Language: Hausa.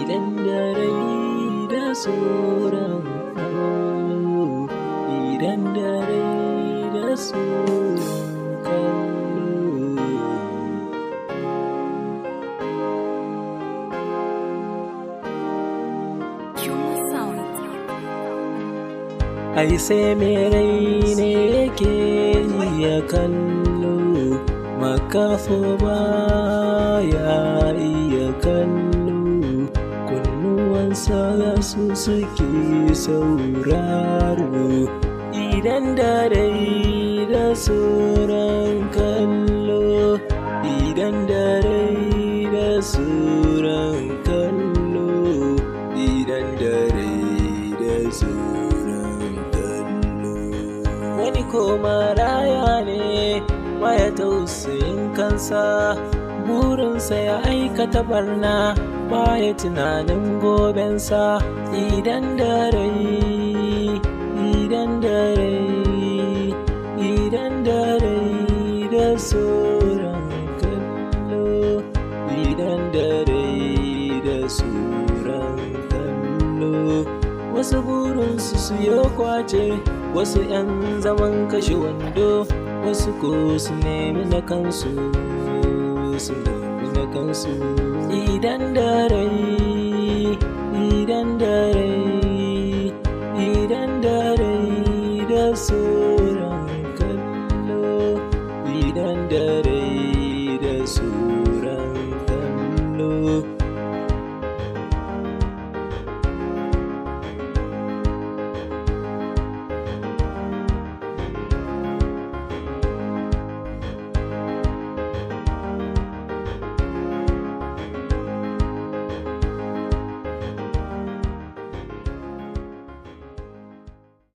Idan da rai da sauran kallo, idan da rai da sauran kallo. Human Sound. Ai sai mai rai ne yake iya kallo, makafo ba ya iya kallo, kunnuwansa su suke sauraro. Idan da rai da sauran kallo, idan da rai da sauran kallo, idan da rai da sauran kallo. Wani ko maraya ne baya tausayin kansa, burinsa ya aikata barna, baya tunanin gobensa. Idan da rai, idan da rai, idan da rai da sauran kallo, idan da rai da sauran kallo. Wasu burinsu su yi kwace, wasu 'yan zaman kashe wando, wasu ko su nemi na kansu, su nemi na kansu. Idan da rai, idan da rai, idan da rai da sauran